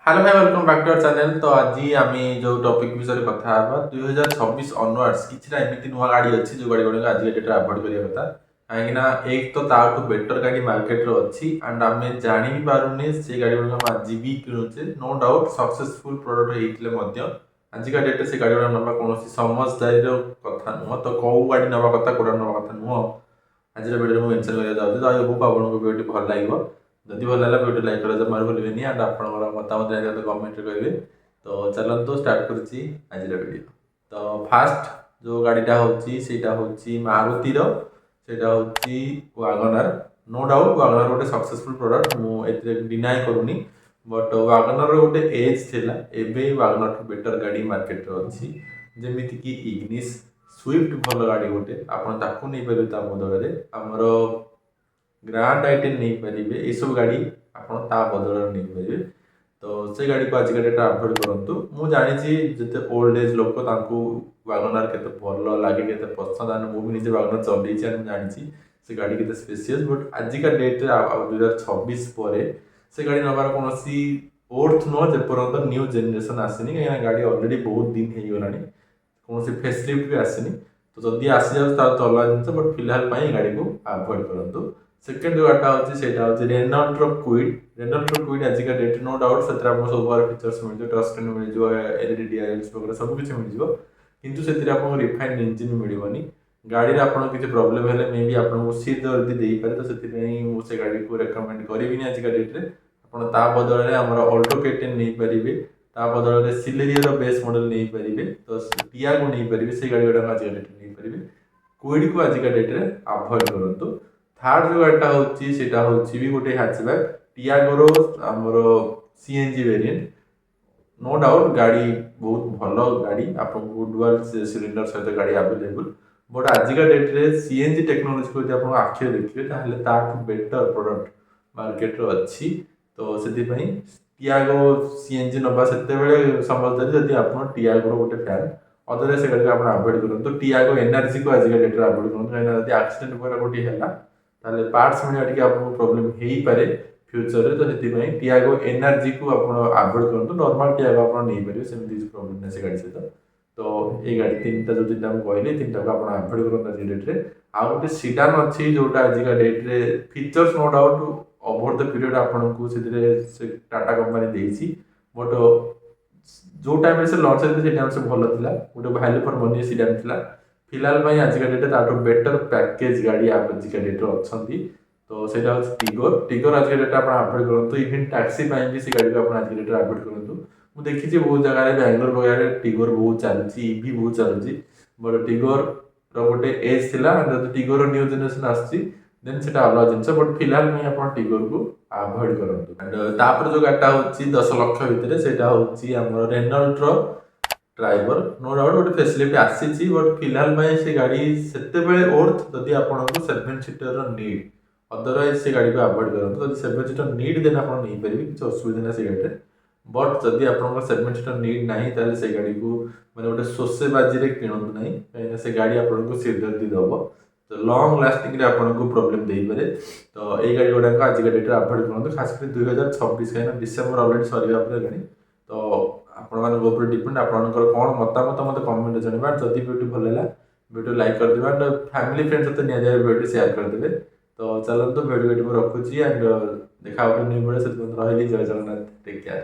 Hello ଭାଇ, welcome back to our channel। ତ ଆଜି ଆମେ ଯେଉଁ ଟପିକ୍ ବିଷୟରେ କଥା ହେବା, 2026 ଅନୱାର୍ଡସ୍ କିଛିଟା ଏମିତି ନୂଆ ଗାଡ଼ି ଅଛି, ଯେଉଁ ଗାଡ଼ି ଗୁଡ଼ିକ ଆଜିକା ଡେଟ୍ରେ ଆଭଏଡ଼ କରିବା କଥା। କାହିଁକିନା ଏକ ତ ତାଠୁ ବେଟର୍ ଗାଡ଼ି ମାର୍କେଟରେ ଅଛି ଆଣ୍ଡ ଆମେ ଜାଣି ବି ପାରୁନେ ସେ ଗାଡ଼ି ଗୁଡ଼ିକ ଆମେ ଆଜି ବି କିଣୁଛେ। ନୋ ଡାଉଟ୍, ସକ୍ସେସଫୁଲ୍ ପ୍ରଡ଼କ୍ଟ ହେଇଥିଲେ ମଧ୍ୟ ଆଜିକା ଡେଟ୍ରେ ସେ ଗାଡ଼ି ଗୁଡ଼ା ନେବା କୌଣସି ସମଜଦାରୀର କଥା ନୁହଁ। ତ କେଉଁ ଗାଡ଼ି ନେବା କଥା, କେଉଁଟା ନେବା କଥା ନୁହଁ, ଆଜିର ଭିଡ଼ିଓରେ ମୁଁ ମେନସନ୍ କରିବାକୁ ଯାଉଛି। ତ I Hope ଆପଣଙ୍କୁ ଭିଡ଼ିଓଟି ଭଲ ଲାଗିବ। ଯଦି ଭଲ ଲାଗିଲା, ଭିଡ଼ିଓ ଲାଇକ୍ କରିବା ଜମାରୁ ଭୁଲିବେନି ଆଣ୍ଡ ଆପଣଙ୍କର ମତାମତ ଜାଣିବାକୁ କମେଣ୍ଟରେ କହିବେ। ତ ଚାଲନ୍ତୁ, ଷ୍ଟାର୍ଟ କରୁଛି ଆଜିର ଭିଡ଼ିଓ। ତ ଫାଷ୍ଟ ଯେଉଁ ଗାଡ଼ିଟା ହେଉଛି, ସେଇଟା ହେଉଛି ମାରୁତିର, ସେଇଟା ହେଉଛି ୱାଗନାର। ନୋ ଡାଉଟ୍, ୱାଗନାର ଗୋଟେ ସକ୍ସେସଫୁଲ୍ ପ୍ରଡ଼କ୍ଟ, ମୁଁ ଏଥିରେ ଡିନାଏ କରୁନି। ବଟ୍ ୱାଗନାରର ଗୋଟେ ଏଜ୍ ଥିଲା। ଏବେ ୱାଗନାରଠୁ ବେଟର୍ ଗାଡ଼ି ମାର୍କେଟରେ ଅଛି, ଯେମିତିକି ଇଗ୍ନିସ୍। ସୁଇଫ୍ଟ ଭଲ ଗାଡ଼ି ଗୋଟେ, ଆପଣ ତାକୁ ନେଇପାରିବେ। ତା ବଦଳରେ ଆମର ଗ୍ରାଣ୍ଡ ଆଇଟେନ୍ ନେଇପାରିବେ। ଏସବୁ ଗାଡ଼ି ଆପଣ ତା ବଦଳରେ ନେଇପାରିବେ। ତ ସେ ଗାଡ଼ିକୁ ଆଜିକା ଡେଟ୍ରେ ଆଭଏଡ଼ କରନ୍ତୁ। ମୁଁ ଜାଣିଛି, ଯେତେ ଓଲ୍ଡ ଏଜ୍ ଲୋକ, ତାଙ୍କୁ ୱାଗନାର କେତେ ଭଲ ଲାଗେ, କେତେ ପସନ୍ଦ। ଆଣ୍ଡ ମୁଁ ବି ନିଜେ ୱାଗନାର ଚଲେଇଛି ଆଣ୍ଡ ମୁଁ ଜାଣିଛି ସେ ଗାଡ଼ି କେତେ ସ୍ପେସିୟସ୍। ବଟ୍ ଆଜିକା ଡେଟ୍ରେ ଆଉ 2026 ପରେ ସେ ଗାଡ଼ି ନେବାର କୌଣସି ଓର୍ଥ ନୁହଁ, ଯେପର୍ଯ୍ୟନ୍ତ ନ୍ୟୁ ଜେନେରେସନ୍ ଆସିନି। କାହିଁକିନା ଗାଡ଼ି ଅଲରେଡ଼ି ବହୁତ ଦିନ ହେଇଗଲାଣି, କୌଣସି ଫେସଲିଫ୍ଟ ବି ଆସିନି। ତ ଯଦି ଆସିଯାଉଛି, ତାହେଲେ ତ ଅଲଗା ଜିନିଷ। ବଟ୍ ଫିଲହାଲ ପାଇଁ ଏ ଗାଡ଼ିକୁ ଆଭଏଡ଼ କରନ୍ତୁ। ସେକେଣ୍ଡ ଯେଉଁ ଗାଡ଼ିଟା ହେଉଛି, ସେଇଟା ହେଉଛି ରେନଲ୍ଟର କୁଇଡ୍। ରେନଲ୍ଟର କୁଇଡ୍ ଆଜିକା ଡେଟ୍, ନୋ ଡାଉଟ୍, ସେଥିରେ ଆପଣଙ୍କୁ ସବୁ ପ୍ରକାର ଫିଚର୍ସ ମିଳିଯିବ। ଟଚ୍ ସ୍କ୍ରିନ୍ ମିଳିଯିବ, ଏଲ୍ଇଡି ଡିଆର୍ଏଲ୍ସ ବଗେରା ସବୁ କିଛି ମିଳିଯିବ। କିନ୍ତୁ ସେଥିରେ ଆପଣଙ୍କୁ ରିଫାଇଣ୍ଡ ଇଞ୍ଜିନ୍ ମିଳିବନି। ଗାଡ଼ିରେ ଆପଣଙ୍କ କିଛି ପ୍ରୋବ୍ଲେମ୍ ହେଲେ ମେ ବି ଆପଣଙ୍କୁ ସିଟ୍ ଦର୍ଦ ଦେଇପାରେ। ତ ସେଥିପାଇଁ ମୁଁ ସେ ଗାଡ଼ିକୁ ରେକମେଣ୍ଡ କରିବିନି ଆଜିକା ଡେଟ୍ରେ। ଆପଣ ତା ବଦଳରେ ଆମର ଅଲ୍ଟୋ କେଟେନ୍ ନେଇପାରିବେ, ତା ବଦଳରେ ସିଲେରିଓର ବେସ୍ ମଡ଼େଲ୍ ନେଇପାରିବେ, ତ ଟିଆଗୋ ନେଇପାରିବେ। ସେଇ ଗାଡ଼ି ଗୁଡ଼ାକ ଆଜିକା ଡେଟ୍ରେ ନେଇପାରିବେ। କୁଇଡ଼କୁ ଆଜିକା ଡେଟ୍ରେ ଆଭଏଡ଼ କରନ୍ତୁ। ଥାର୍ଡ଼ ଯେଉଁ ଗାଡ଼ିଟା ହେଉଛି, ସେଇଟା ହେଉଛି ବି ଗୋଟେ ହ୍ୟାଚବ୍ୟାକ୍, ଟିଆଗୋର ଆମର ସିଏନ୍ଜି ଭେରିଏଣ୍ଟ। ନୋ ଡାଉଟ୍, ଗାଡ଼ି ବହୁତ ଭଲ ଗାଡ଼ି, ଆପଣଙ୍କୁ ଡୁଆଲ୍ ସିଲିଣ୍ଡର ସହିତ ଗାଡ଼ି ଆଭେଲେବୁଲ୍। ବଟ୍ ଆଜିକା ଡେଟ୍ରେ ସିଏନ୍ଜି ଟେକ୍ନୋଲୋଜିକୁ ଯଦି ଆପଣ ଆଖିରେ ଦେଖିବେ, ତାହେଲେ ତାଠୁ ବେଟର୍ ପ୍ରଡ଼କ୍ଟ ମାର୍କେଟରେ ଅଛି। ତ ସେଥିପାଇଁ ଟିଆଗୋ ସିଏନ୍ଜି ନେବା ସେତେବେଳେ ସମଜଦାରୀ, ଯଦି ଆପଣ ଟିଆଗୋର ଗୋଟେ ଫ୍ୟାନ୍। ଅଦରୱାଇଜ୍ ସେ ଗାଡ଼ିକୁ ଆପଣ ଆଭଏଡ଼ କରନ୍ତୁ। ଟିଆଗୋ ଏନ୍ଆର୍ଜିକୁ ଆଜିକା ଡେଟ୍ରେ ଆଭଏଡ଼ କରନ୍ତୁ, କାହିଁକିନା ଯଦି ଆକ୍ସିଡେଣ୍ଟ ବଗେରା କୋଉଠି ହେଲା, ତାହେଲେ ପାର୍ଟସ୍ ମିଳିବା ଟିକେ ଆପଣଙ୍କୁ ପ୍ରୋବ୍ଲେମ୍ ହେଇପାରେ ଫ୍ୟୁଚରରେ। ତ ସେଥିପାଇଁ ଟିଆଗୋ ଏନ୍ଆର୍ଜିକୁ ଆପଣ ଆଭଏଡ଼ କରନ୍ତୁ। ନର୍ମାଲ ଟିଆଗୋ ଆପଣ ନେଇପାରିବେ, ସେମିତି କିଛି ପ୍ରୋବ୍ଲେମ୍ ନାହିଁ ସେ ଗାଡ଼ି ସହିତ। ତ ଏଇ ଗାଡ଼ି ତିନିଟା, ଯେଉଁ ତିନିଟା ମୁଁ କହିଲି, ତିନିଟାକୁ ଆପଣ ଆଭଏଡ଼ କରନ୍ତୁ ଆଜିକା ଡେଟ୍ରେ। ଆଉ ଗୋଟେ ସିଡାନ୍ ଅଛି, ଯେଉଁଟା ଆଜିକା ଡେଟ୍ରେ features no doubt over the period ଆପଣଙ୍କୁ ସେଥିରେ ସେ ଟାଟା କମ୍ପାନୀ ଦେଇଛି। ବଟ୍ ଯେଉଁ ଟାଇମ୍ରେ ସେ ଲଞ୍ଚ ହେଇଥିଲା, ସେଇ ଟାଇମ୍ରେ ସେ ଭଲ ଥିଲା, ଗୋଟେ ଭ୍ୟାଲ୍ୟୁ ଫର୍ ମନି ସିଡାନ୍ ଥିଲା। ଫିଲହାଲ ପାଇଁ ଆଜିକା ଡେଟ୍ରେ ତାଠୁ ବେଟର୍ ପ୍ୟାକେଜ୍ ଗାଡ଼ି ଆଜିକା ଡେଟ୍ରେ ଅଛନ୍ତି। ତ ସେଇଟା ହେଉଛି ଟିଗୋର। ଟିଗୋର ଆଜିକା ଡେଟ୍ରେ ଆପଣ ଆଭଏଡ଼ କରନ୍ତୁ। ଇଭିନ୍ ଟ୍ୟାକ୍ସି ପାଇଁ ବି ସେ ଗାଡ଼ିକୁ ଆପଣ ଆଜିକା ଡେଟ୍ରେ ଆଭଏଡ଼ କରନ୍ତୁ। ମୁଁ ଦେଖିଛି, ବହୁତ ଜାଗାରେ, ବାଙ୍ଗଲୋର ବଗେରାରେ ଟିଗୋର ବହୁତ ଚାଲୁଛି, ଇଭି ବହୁତ ଚାଲୁଛି। ବଟ୍ ଟିଗୋରର ଗୋଟେ ଏଜ୍ ଥିଲା। ଯଦି ଟିଗୋର ନ୍ୟୁ ଜେନେରେସନ୍ ଆସୁଛି, ଦେନ୍ ସେଟା ଅଲଗା ଜିନିଷ। ବଟ୍ ଫିଲହାଲ ପାଇଁ ଆପଣ ଟିଗୋରକୁ ଆଭଏଡ଼ କରନ୍ତୁ। ଆଣ୍ଡ ତାପରେ ଯେଉଁ ଗାଡ଼ିଟା ହେଉଛି 10 ଲକ୍ଷ ଭିତରେ, ସେଇଟା ହେଉଛି ଆମର ରେନଲ୍ଟର ଟ୍ରାଇବର। ନୋ ଡାଉଟ୍, ଗୋଟେ ଫେସଲିଫ୍ଟ ଆସିଛି। ବଟ୍ ଫିଲହାଲ ପାଇଁ ସେ ଗାଡ଼ି ସେତେବେଳେ ଓର୍ଥ, ଯଦି ଆପଣଙ୍କୁ ସେଭେନ୍ ସିଟରର ନିଡ୍। ଅଦରୱାଇଜ୍ ସେ ଗାଡ଼ିକୁ ଆଭଏଡ଼ କରନ୍ତୁ। ଯଦି ସେଭେନ୍ ସିଟର ନିଡ୍, ଦେନ୍ ଆପଣ ନେଇପାରିବେ, କିଛି ଅସୁବିଧା ନାହିଁ ସେ ଗାଡ଼ିରେ। ବଟ୍ ଯଦି ଆପଣଙ୍କର ସେଭେନ୍ ସିଟର ନିଡ୍ ନାହିଁ, ତାହେଲେ ସେ ଗାଡ଼ିକୁ ମାନେ ଗୋଟେ ଶୋସେବାଜିରେ କିଣନ୍ତୁ ନାହିଁ, କାହିଁକିନା ସେ ଗାଡ଼ି ଆପଣଙ୍କୁ ସିରଦର୍ଦି ଦେବ। ତ ଲଙ୍ଗ୍ ଲାଷ୍ଟିଂରେ ଆପଣଙ୍କୁ ପ୍ରୋବ୍ଲେମ୍ ଦେଇପାରେ। ତ ଏଇ ଗାଡ଼ି ଗୁଡ଼ାକ ଆଜିକା ଡେଟ୍ରେ ଆଭଏଡ଼ କରନ୍ତୁ, ଖାସ କରି 2026, କାହିଁକିନା ଡିସେମ୍ବର ଅଲରେଡ଼ି ସରିବା ଉପରେ ହେଲାଣି। ତ ଆପଣମାନଙ୍କ ଉପରେ ଡିପେଣ୍ଡ। ଆପଣଙ୍କର କ'ଣ ମତାମତ, ମୋତେ କମେଣ୍ଟରେ ଜଣାଇବା। ଯଦି ଭିଡ଼ିଓଟି ଭଲ ହେଲା, ଭିଡ଼ିଓ ଲାଇକ୍ କରିଦେବେ ଆଣ୍ଡ ଫ୍ୟାମିଲି ଫ୍ରେଣ୍ଡ ସହିତ ନିହାତି ଭିଡ଼ିଓଟି ସେୟାର କରିଦେବେ। ତ ଚାଲନ୍ତୁ, ଭିଡ଼ିଓ ଏଠି ମୁଁ ରଖୁଛି ଆଣ୍ଡ ଦେଖା ଗୋଟେ ନ୍ୟୁ ଭିଡ଼ିଓ। ସେଥିପାଇଁ ରହିଲି। ଜୟ ଜଗନ୍ନାଥ, ଟେକ୍ କେୟାର।